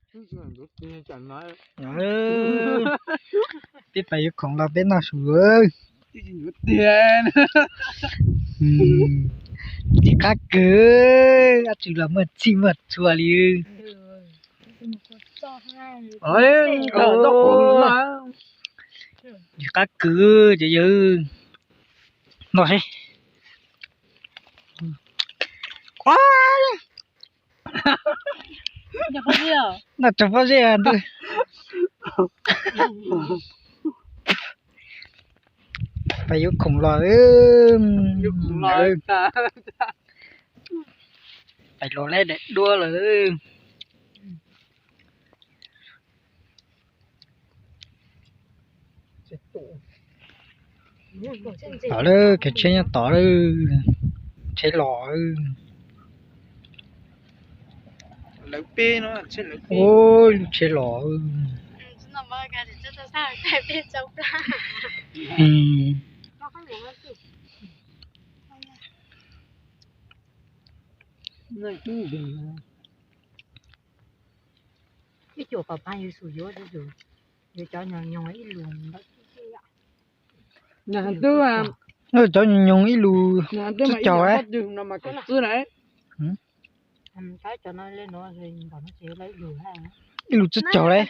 Peb pais yuav khoom los peb noj su. Ntxim qab kawg, dab tsi los muaj txhij muaj txhua li. Ntxim qab kawg ces yawg noj seb. Noj tsoom pob zeb ntag. Pais yuav khoom los, pais los lawm daim duab lawm. Tom lawm, kev tsheb nyob tod lawm, tsheb los. Ub, lub tsheb los. Ib cuam kom pab yuav xum yuav, yuav cov nyoos nyoos ib lus ntawm twb, cov nyoos nyoos ib lus twb caug lawm. Ib lus twb caug lawm.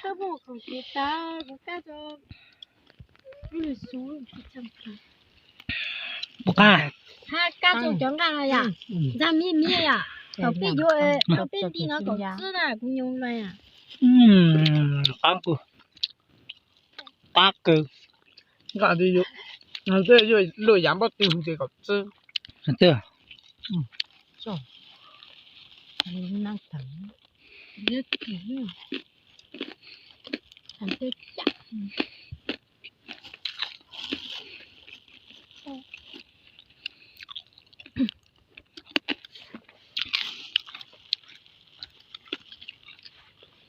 Puas qab? Kab tau cov nqaij no yom, ntxag miv miv yom, thaum peb yuav, thaum peb nti no kom txwb na kuv nyoos lawm. Qab kawg. Qab kawg. Nqa luaj yav npab tw ces kom txwb. Twb.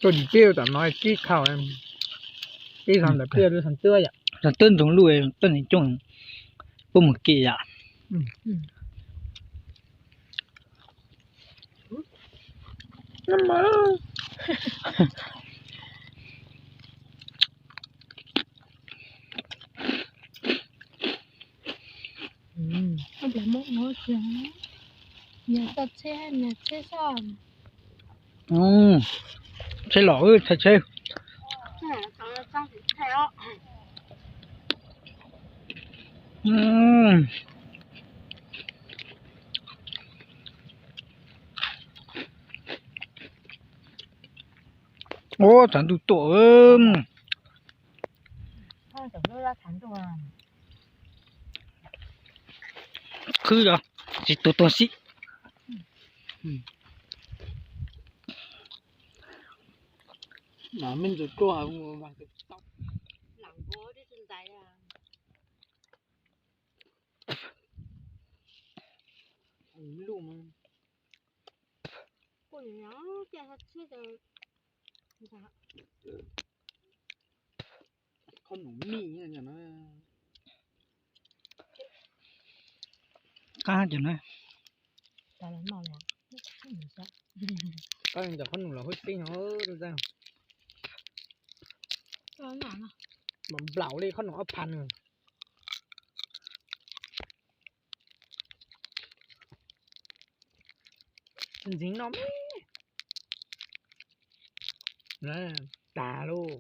Tuaj dim peb tam no tib khau, tib khau ntawm peb lub xeev twb yom. Xeev twb ntsoov luj, tuaj neeg coob, puab mus kev yom. Tsheb los, tsheb, tsheb. Ua tsav ntuj tuaj. Khwb os, tsis tu tuag xib. Qab cov no, qab cov qhob noom los hub tib no, nplaum li qhob noom ob phav no. Ntxiv no, tas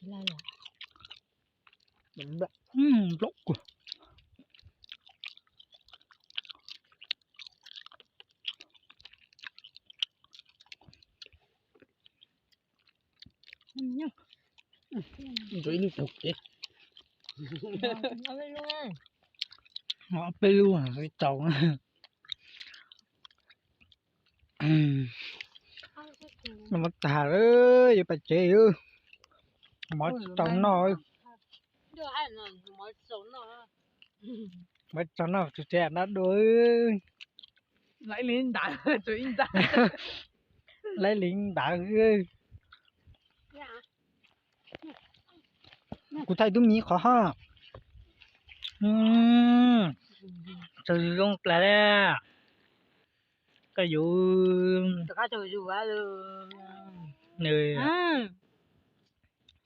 lauj. Nplaum kawg. Ntsuav ib lub taug kev. Ob peb lub tau. Mov tag lawm, yuav pais tsev, mov tsis tau noj. Mov tsis tau noj, tsis tsev dab dua. Laib li ntawd, laib li ntawd. Kuv thaij tub miv qhov hab. Tsaug zug zoo plas li. Koj yus,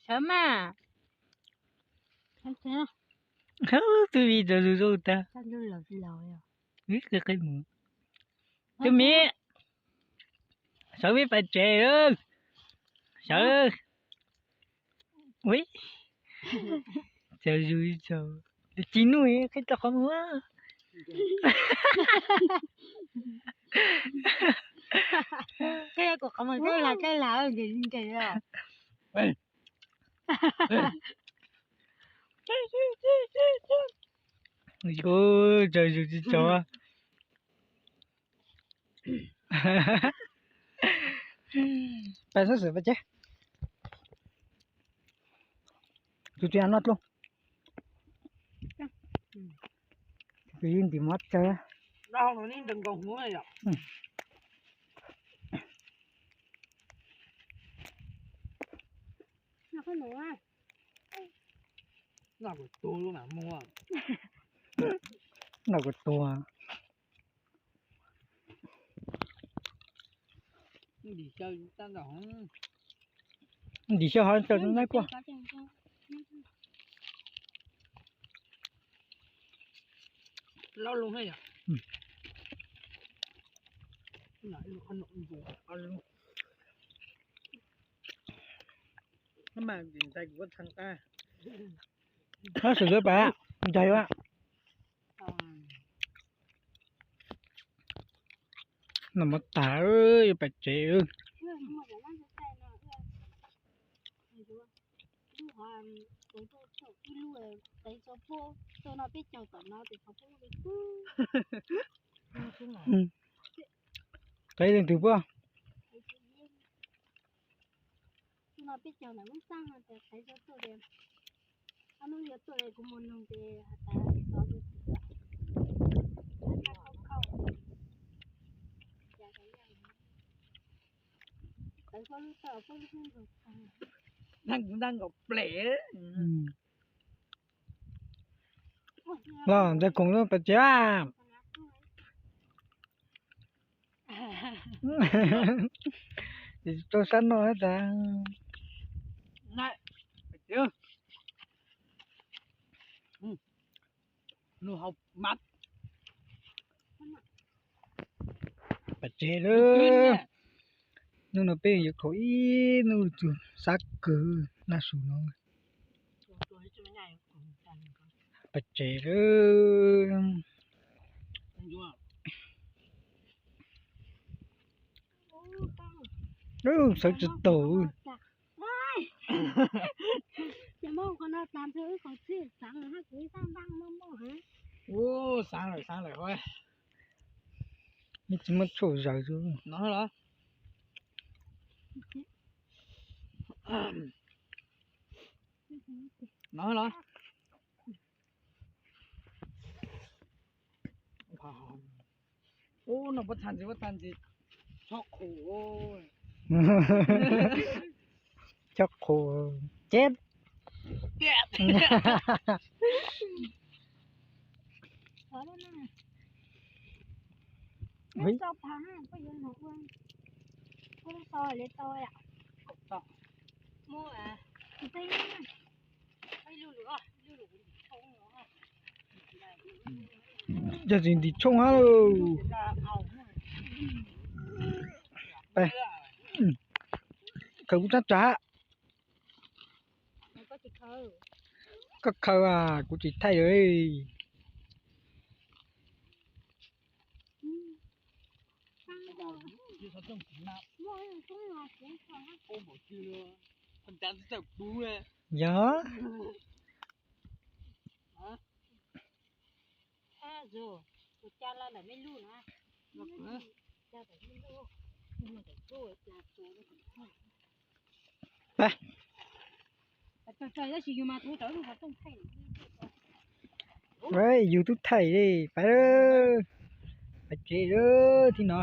sawv mas, tub miv tsaug zug zoo tag. Qe qe mus, tub miv, sawv peb pais tsev, sawv. Ui, tsaug zug, tsis nuj qhib tau qhov muag. Qhib kuv qhov muag, koj lam koj lam ntes. Tsaug zug tsis tsaug. Pais xov xwm pais tsev. Tus tsis noj dlub. Tus yeej ntim mov tsawg. Noj kuv tuag. Ntim xyaw hov tso naib puab. Hab sawv daws pais, ncaig a. Noj mov tag yuav pais tsev. Qev leej twg puab? Ntaug nkaus plem. Los ntawd koom lub pais tsev. Rau sab no tas. Pais tsev lawm. Hnub no peb yuav khaum ib hnub txug sab kawg naj su no. Pais tsev lawm. Sawv tsis taus. Tsis muaj tshuaj zaws. Ub, no puab txha ntxiv, puab txha ntxiv. Chob qhus. Chob qhus. Cheb. Yog tsis ntim tshooj hab lauj. Khaws kuv tsab tsa. Koj khaws, kuv tsis thaij lawm. Yog. Yus tub thaij li pais. Pais tsev lawm thiab no.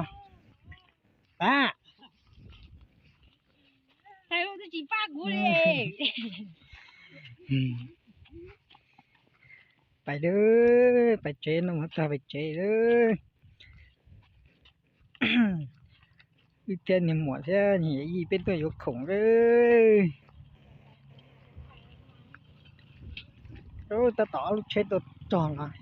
Pab, pais lawm, pais tsev no, mus tag pais tsev lawm. Wb thiab niag muam thiab niag yawm yij peb tuaj yuav khoom lawm. Tab tom ob lub tsheb tuaj txog los,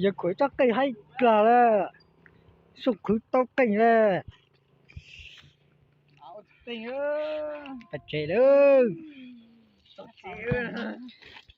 yawg khwv tsob qeej haib dlawg lawm, sub khwv tau qeej lawm. Pais tsev lawm.